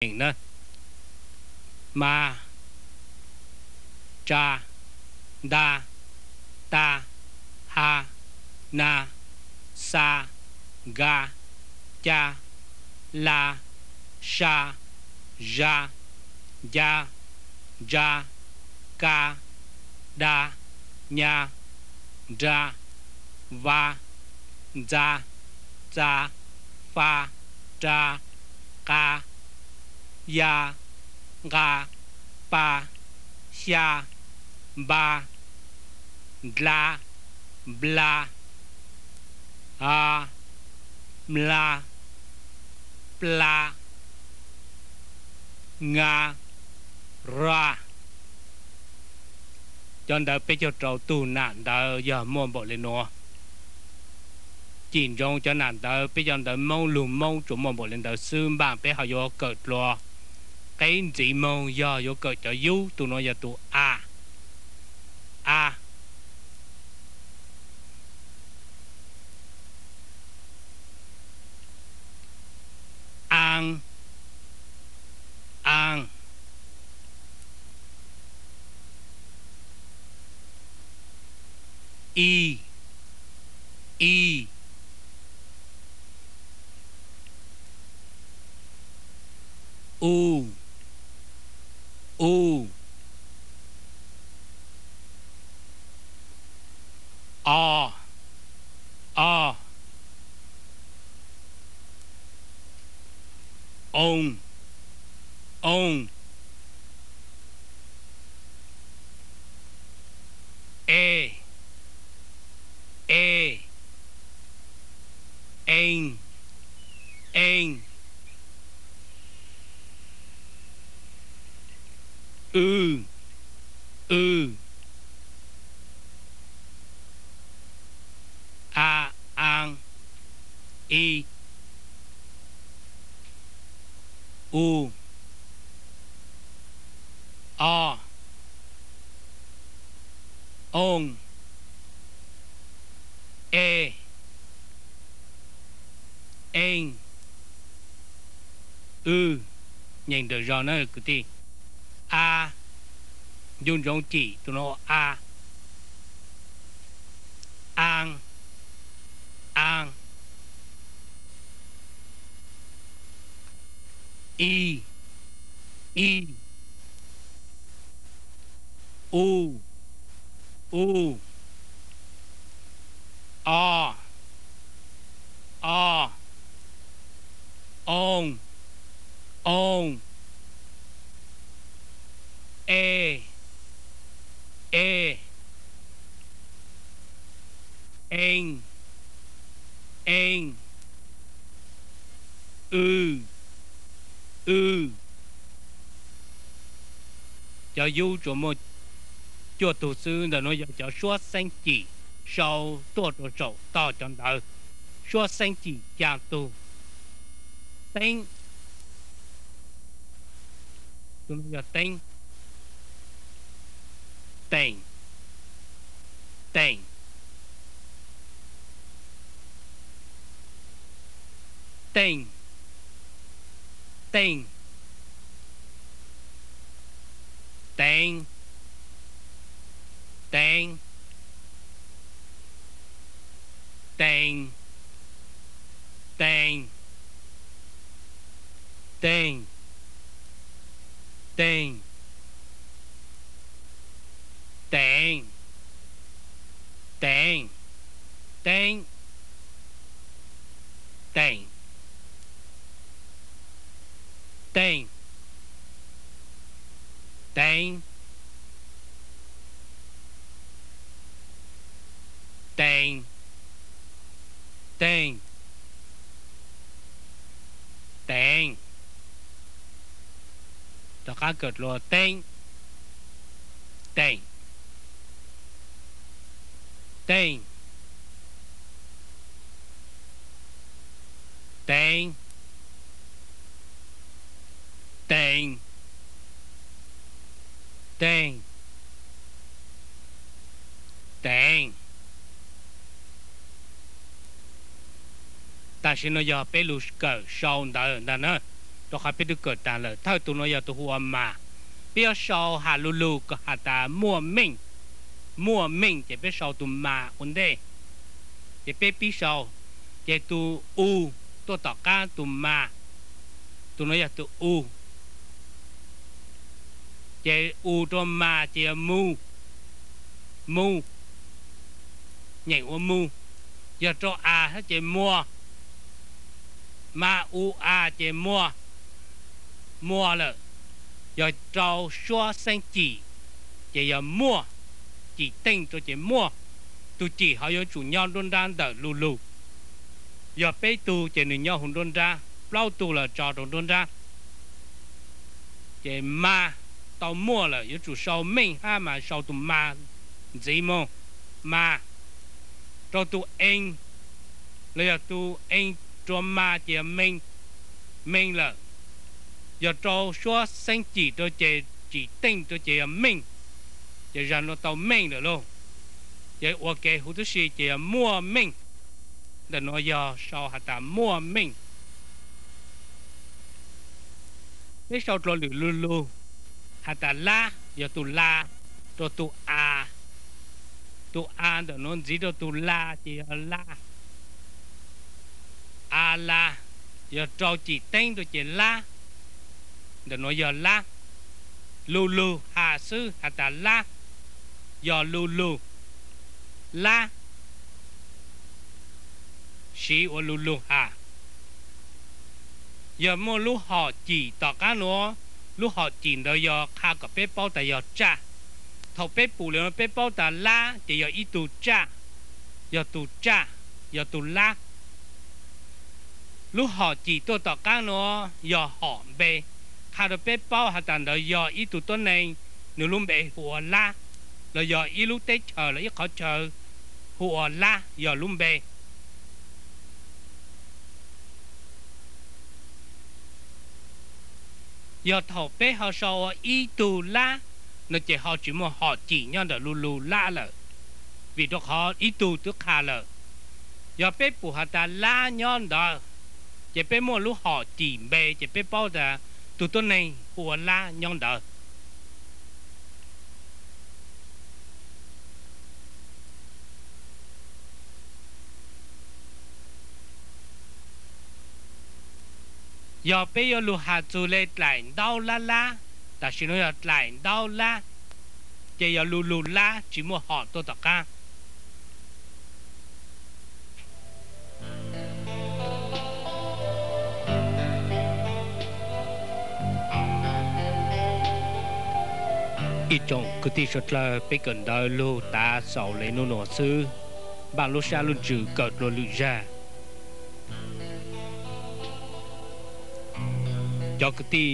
neem na. Ma, tsa, nta, ta, ha, na, xa, nka, ca, la, sa, za, nca, ntsa, ka, da, nya, nra, va, ntxa, txa, fa, ra, qa, ya, nqa, pa, xya, npa, ndla, npla, a, mla, pla, nga, ra. Cov ntawv peb caug rau tug nam ntawv yog muaj npaum li nuav. Cim ntsoov cov nam ntawv, peb cov ntawv Moob, lug Moob tsuas muaj npaum li ntawd xwb, npaj peb ho yuav kawm dlua. Qeb ntxiv moog yog yuav kawm cov yub, tug nuav yog tug a, a, aa, aa, i, i, u, u, o, o, oo, oo, e, e, ee, ee, w, w, a, aa, i, u, o, oo, e, ee, w. Nyeem ntawm zog na kwv tij. A, ncu ntsoov cim tug nuav ua a, aa, aa, i, i, u, u, o, o, oo, oo, e, e, ee, ee, w, w. Cov yub tsuas muaj cuaj tug xwb, ntawm nuav yog cov suab xeeb cim sau tuaj rua saum tog cov ntawv. Suab xeeb cim xya tug. Teeb, tug nuav yog teeb, teem, teem, teej, teej, teev, teev, tees, tees, teeg, teeg, teev, teev, teeb, teem, teej, teev, tees, teeg, teev, rov qab kawm dlua teeb, teem, teej, teev, tees, teeg, teev. Tam sim no yog peb lug kawm sau ntawv ntag na. rau qhov peb twb kawm tag lawm. Thawj tus no yog tus hu ua mas, peb yuav sau has lug lug kom has tas muaj meej. Muaj meej ces peb sau tus mas ua ntej, ces peb pib sau. Ces tus u tuaj tom qab tus mas, tus no yog tus u. Ces u rau mas ces yog mus, mus, nyeem ua mus. Yog rau a ces muag, mas u a ces muag, muag lawm. Yog rau suab xeeb cim ces yog muaj, cim teej rau ces muaj. Tus cim ho yuav tsum nyob nruab nrab ntawm lug lug. Yog peb tug ces nws nyob hauv nruab nrab, plaub tug los tso rau nruab nrab. Ces mas tau muaj lawm, yuav tsum sau meej hab mas sau tus mas ntxiv mus. Mas rau tus e, los yog tus e rua mas ces yog meej, meej lawm. Yog rau suab xeeb cim rau ces cim teej rau ces yog meej. Ces zag nuav tau meej lawm lauj. Ces ua ke huv tib si ces yog muaj meej. Ntawm nuav yog sau has tas muaj meej. Peb sau dlua lwm lug lug, has tas lab yog tus la, rau tus a, tus a ntawm nuav ntxiv rau tus la ces yog la. A la, yog rau cim teeb rau ces lab. Ntawm nuav yog lab. Lug lug has xwb has tas lab, yog lug lug, lab, siv ua lug lug has. Yog muaj lub hom cim tom qab nuav, lub hom cim ntawd yog qha kom peb paub tas yog tsaj. Thaum peb pum li no peb paub tas lab ces yog ib tug tsaj, yog tus tsaj, yog tus lab. Lub hom cim tuaj tom qab nuav yog hom npe, qha rau peb paub has tas ntawd yog ib tug tuab neeg, nws lub npe hu ua lab, los yog ib lub teb chaws los ib qhov chaw hu ua lab yog lub npe. Yog thaum peb ho sau ua ib tug lab no ces ho tsis muaj hom cim nyob ntawm lug lug lab lawm, vim rau qhov ib tug twb qha lawm. Yog peb pum has tas lab nyob ntawd, ces peb muaj lub hom cim npe ces peb paub tas tug tuab neeg hu ua lab nyob ntawd. Yog peb yuav lug has txug le dlaim ntaub lab lab, tam sim no yog dlaim ntaub lab, ces yog lug lug lab tsis muaj hom tuaj tom qab. Ib tsoom kwv tij suav dlawg, peb kawm ntawv lug tav xaus le nub nuav xwb, npaj lub sab lub ntsws kawm dlua lwm zag. Cov kwv tij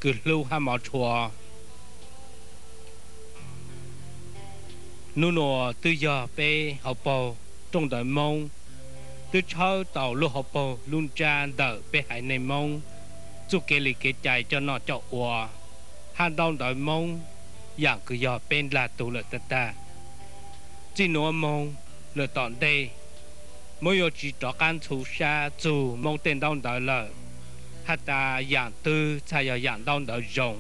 kws hlub hab mov rhuav, nub nuav twb yog peb hauv paug rooj ntawv Moob twb tshawb tau lub hauv paug lub ntsab ntawm peb haiv neeg Moob txuj kev li kev cai coj noj coj ua, hab ntaub ntawv Moob yaam kws yog peb ndlag tug lawm tag tag. Txij nuav moog lawm tom ntej, Moob yuav tsis rov qab ntxhu sab txug Moob tej ntaub ntawv lawm, has tas yaam twg txhaj yog yaam ntaub ntawv zoo,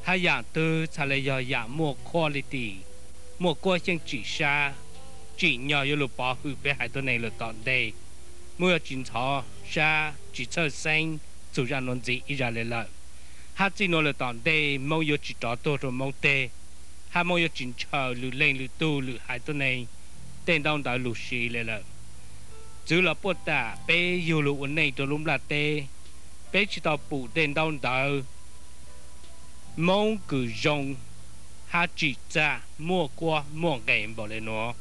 hab yaam twg txhaj le yog yaam muaj quality, muaj kuab xyeeb tsim sab, tsim nyog yuav lug pov hwm peb haiv tuab neeg lawm tom ntej. Moob yuav tsis ntxhov sab tsis txhawj xeeb txug zaj nuav ntxiv ib zag le lawm. Hab txij nuav lawm tom ntej Moob yuav tsis rov tuag rua Moob teg, hab Moob yuav tsis ntshaw lwm leej lwm tug lwm haiv tuab neeg tej ntaub ntawv lug siv le lawm. Txwv los puaj tam peb yug lug ua neej rua lub nplaj teb, peb tsis tau pum tej ntaub ntawv Moob kws zoo hab tsim txaj muaj kuab muaj nqes npaum le nuav.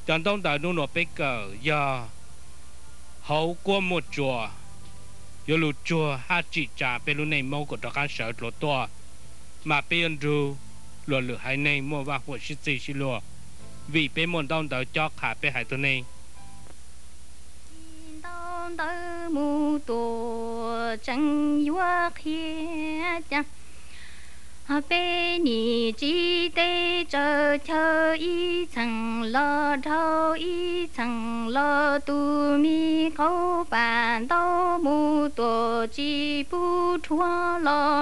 Cov ntaub ntawv nub nuav peb kawm yog hauv kuab muaj tsua, yuav lug tsuag hab tsim tsa peb lub neej Moob kom rov qab sawv dlua tuaj, mas peb yuav nrug luas lwm haiv neeg muaj vaaj huam sib txig sib luag, vim peb muaj ntaub ntawv cob qha peb haiv tuab neeg. Ntaub ntawv mus tuaj tseem yuav qhia cas Peb nim tsiv teb tsawv chaw ib txheem los dhau ib txheem los tus me qau pam ntaub mus tuam tsis pub rhuav los